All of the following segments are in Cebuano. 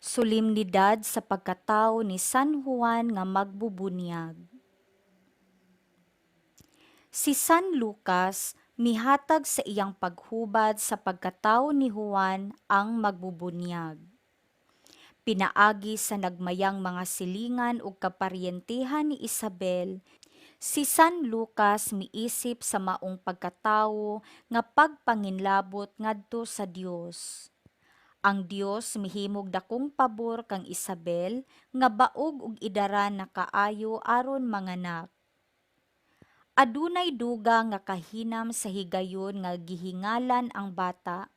Solemnidad sa pagkatawo ni San Juan nga magbubunyag. Si San Lucas mihatag sa iyang paghubad sa pagkatawo ni Juan ang magbubunyag. Pinaagi sa nagmayang mga silingan ug kaparyentehan ni Isabel, si San Lucas miisip sa maong pagkatawo nga pagpanginlabot ngadto sa Dios. Ang Dios mihimog dakong pabor kang Isabel nga baog ug idaran na kaayo aron manganak. Adunay dugang nga kahinam sa higayon nga gihingalan ang bata.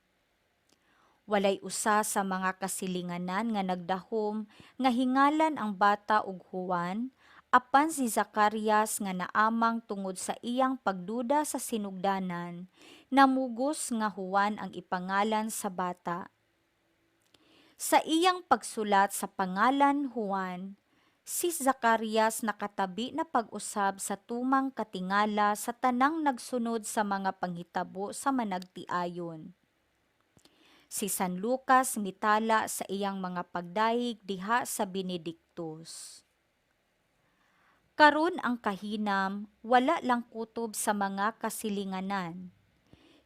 Walay usa sa mga kasilinganan nga nagdahom nga hingalan ang bata og Juan, apan si Zacarias nga naamang tungod sa iyang pagduda sa sinugdanan, namugos nga Juan ang ipangalan sa bata. Sa iyang pagsulat sa pangalan Juan, si Zacarias nakatabi na pag-usab sa tumang katingala sa tanang nagsunod sa mga panghitabo sa managtiayon. Si San Lucas mitala sa iyang mga pagdayeg diha sa Benedictus. Karon ang kahinam wala lang kutob sa mga kasilinganan.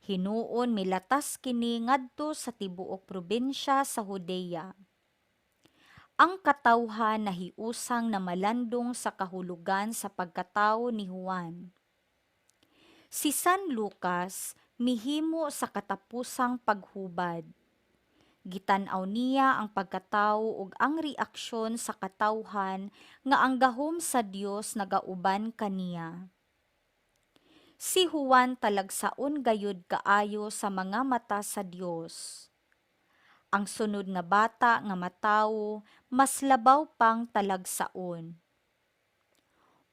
Hinuon milatas kini ngadto sa tibuok probinsya sa Judea. Ang katawhan nahiusang namalandong sa kahulugan sa pagkatawo ni Juan. Si San Lucas mihimo sa katapusang paghubad. Gitan-aw niya ang pagkatawo ug ang reaksyon sa katawhan nga ang gahom sa Dios nagauban kaniya. Si Juan talagsaon gayud kaayo sa mga mata sa Dios. Ang sunod nga bata nga matawo mas labaw pang talagsaon.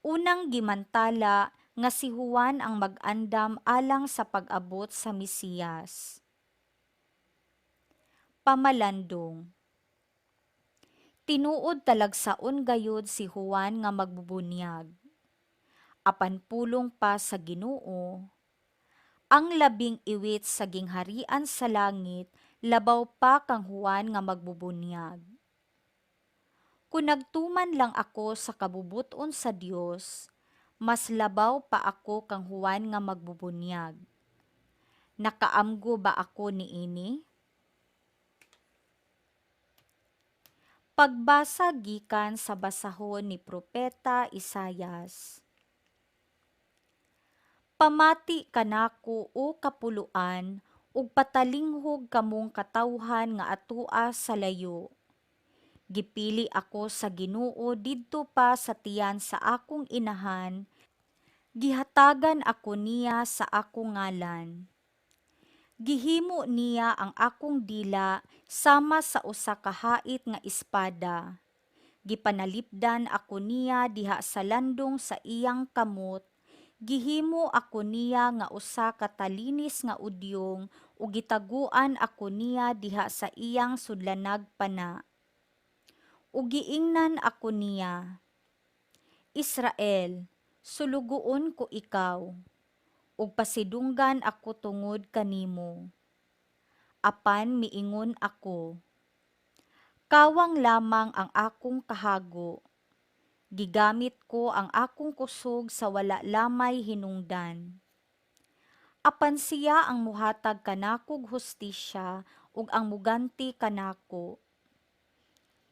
Unang gimantala nga si Juan ang mag-andam alang sa pag-abot sa Mesiyas. Pamalandong. Tinuod talagsaon gayud si Juan nga magbubunyag. Apan pulong pa sa Ginoo, ang labing iwit sa gingharian sa langit labaw pa kang Juan nga magbubunyag. Kun nagtuman lang ako sa kabubut-on sa Dios, mas labaw pa ako kang Juan nga magbubunyag. Nakaamgo ba ako niini? Pagbasa gikan sa basahon ni Propeta Isayas. Pamati kanako, o kapuloan, ug patalinghog kamong katawhan nga atua sa layo. Gipili ako sa Ginoo didto pa sa tiyan sa akong inahan, gihatagan ako niya sa akong ngalan. Gihimo niya ang akong dila sama sa usa ka hait nga espada. Gipanalipdan ako niya diha sa landong sa iyang kamot. Gihimo ako niya nga usa ka talinis nga udyong ug gitaguan ako niya diha sa iyang sudlanag pana. Ug giingnan ako niya, "Israel, sulugoon ko ikaw, ug pasidunggan ako tungod kanimo." Apan miingon ako, "Kawang lamang ang akong kahago. Gigamit ko ang akong kusog sa wala lamay hinungdan." Apan siya ang muhatag kanakog hustisya ug ang muganti kanako.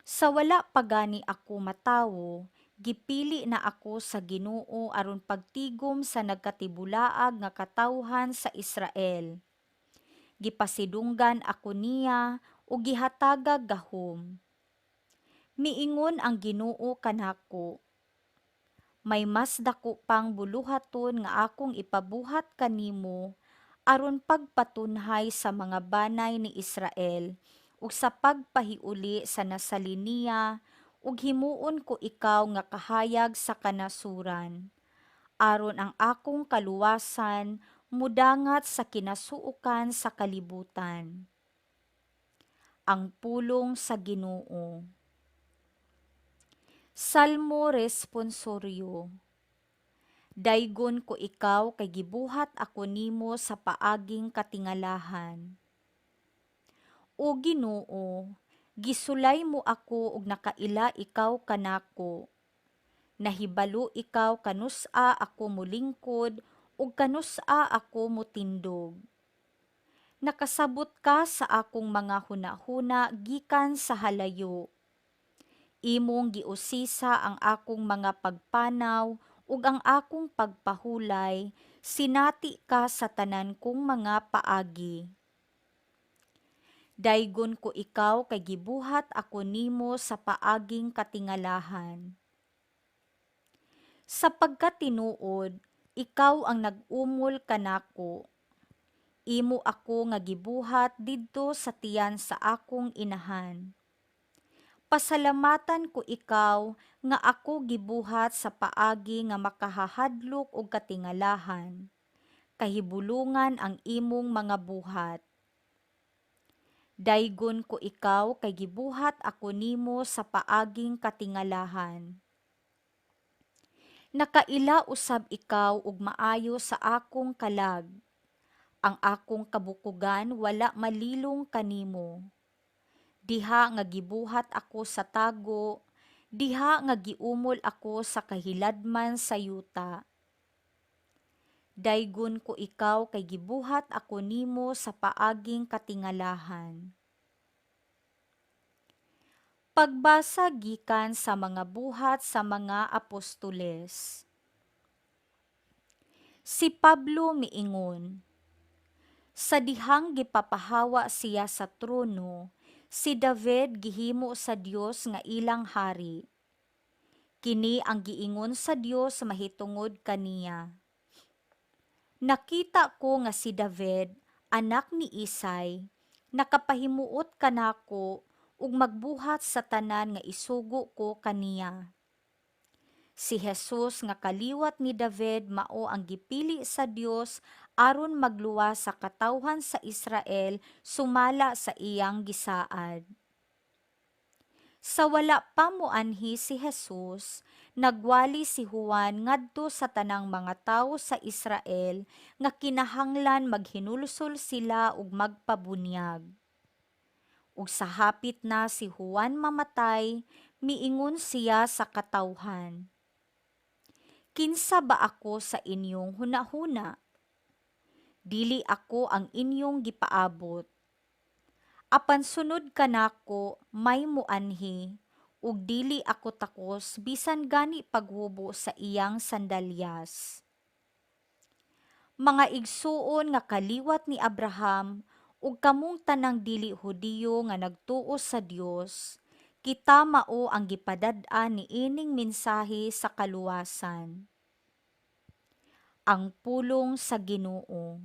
Sa wala pa gani ako matawo, gipili na ako sa Ginoo aron pagtigom sa nagkatibulaag nga katawhan sa Israel. Gipasidunggan ako niya ug gihatagag gahom. Miingon ang Ginoo kanako, "May mas dako pang buluhaton nga akong ipabuhat kanimo aron pagpatunhay sa mga banay ni Israel ug sa pagpahiuli sa nasalin niya, ug himuon ko ikaw nga kahayag sa kanasuran, aron ang akong kaluwasan mudangat sa kinasuokan sa kalibutan." Ang pulong sa Ginoo. Salmo Responsoryo. Daygon ko ikaw kay gibuhat ako nimo sa paaging katingalahan. O Ginoo, Gisulay mo ako ug nakaila ikaw kanako. Nahibalo ikaw kanus-a ako molingkod ug kanus-a ako motindog. Nakasabot ka sa akong mga hunahuna gikan sa halayo. Imong giusisa ang akong mga pagpanaw ug ang akong pagpahulay, sinati ka sa tanan kong mga paagi. Daygon ko ikaw kay gibuhat ako nimo sa paaging katingalahan. Sa pagkatinuod, ikaw ang nag-umol kanako. Imo ako nga gibuhat didto sa tiyan sa akong inahan. Pasalamatan ko ikaw nga ako gibuhat sa paagi nga makahahadlok og katingalahan. Kahibulungan ang imong mga buhat. Daygon ko ikaw kay gibuhat ako nimo sa paaging katingalahan. Nakaila usab ikaw og maayo sa akong kalag. Ang akong kabukogan wala malilong kanimo. Diha nga gibuhat ako sa tago, diha nga giumol ako sa kahiladman sa yuta. Daygon ko ikaw kay gibuhat ako nimo sa paaging katingalahan. Pagbasa gikan sa mga Buhat sa mga Apostoles. Si Pablo miingon, sa dihang gipapahawa siya sa trono, si David gihimo sa Dios nga ilang hari. Kini ang giingon sa Dios mahitungod kaniya: "Nakita ko nga si David, anak ni Isay, nakapahimuot kanako ug magbuhat sa tanan nga isugo ko kaniya." Si Jesus nga kaliwat ni David mao ang gipili sa Dios aron magluwas sa katawhan sa Israel sumala sa iyang gisaad. Sa wala pa moanhi si Jesus, nagwali si Juan ngadto sa tanang mga tawo sa Israel nga kinahanglan maghinulsol sila ug magpabunyag. Ug sa hapit na si Juan mamatay, miingon siya sa katawhan, "Kinsa ba ako sa inyong hunahuna? Dili ako ang inyong gipaabot. Apan sunod kanako may moanhi, ug dili ako takos bisan gani paghubo sa iyang sandalyas." Mga igsuon nga kaliwat ni Abraham ug kamong tanang dili Hudiyo nga nagtuo sa Dios, kita mao ang gipadad-an niining mensahe sa kaluwasan. Ang pulong sa Ginoo.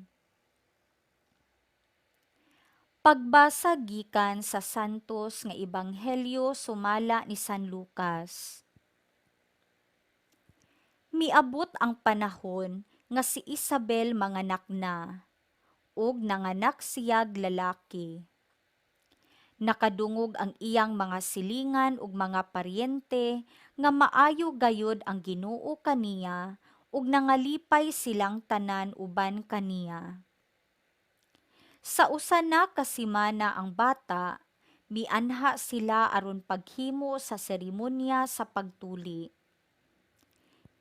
Pagbasa gikan sa Santos nga Ebanghelyo sumala ni San Lucas. Miabot ang panahon nga si Isabel manganak na, ug nanganak siyag lalaki. Nakadungog ang iyang mga silingan ug mga paryente nga maayo gayud ang Ginoo kaniya ug nangalipay silang tanan uban kaniya. Sa usa na ka semana ang bata, mianha sila aron paghimo sa seremonya sa pagtuli.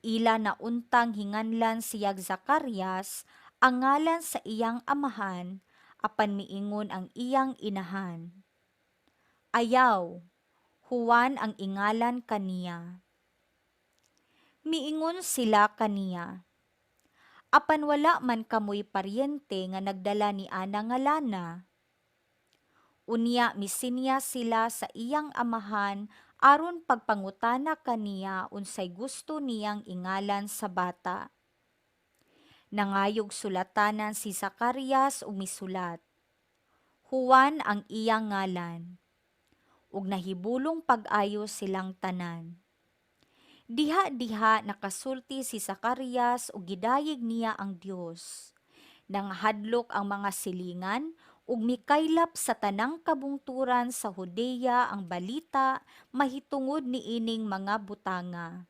Ila na untang hinganlan siyag Zacarias, ang ngalan sa iyang amahan, apan miingon ang iyang inahan, "Ayaw, Juan ang ingalan kaniya." Miingon sila kaniya, "Apan wala man kamoy paryente nga nagdala ni ana ngalana." Unya misinya sila sa iyang amahan aron pagpangutana kaniya unsay gusto niyang ingalan sa bata. Nangayog sulatanan si Zacarias ug misulat, "Juan ang iyang ngalan." Ug nahibulong pag-ayo silang tanan. Diha-diha nakasulti si Zacarias ug gidayeg niya ang Dios. Nangahadlok ang mga silingan ug mikaylap sa tanang kabungturan sa Judea ang balita mahitungod niining mga butanga.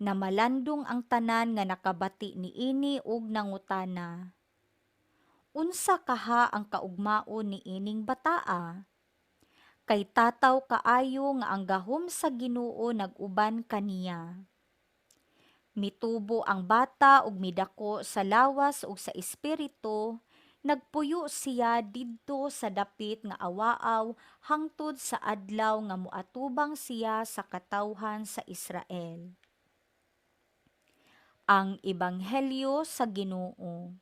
Namalandong ang tanan nga nakabati niini ug nangutana, "Unsa kaha ang kaugmaon niining bataa?" Kay tataw kaayo nga ang gahom sa Ginoo nag-uban kaniya. Mitubo ang bata ug midako sa lawas ug sa espiritu, nagpuyo siya didto sa dapit nga awaaw hangtod sa adlaw nga moatubang siya sa katawhan sa Israel. Ang Ebanghelyo sa Ginoo.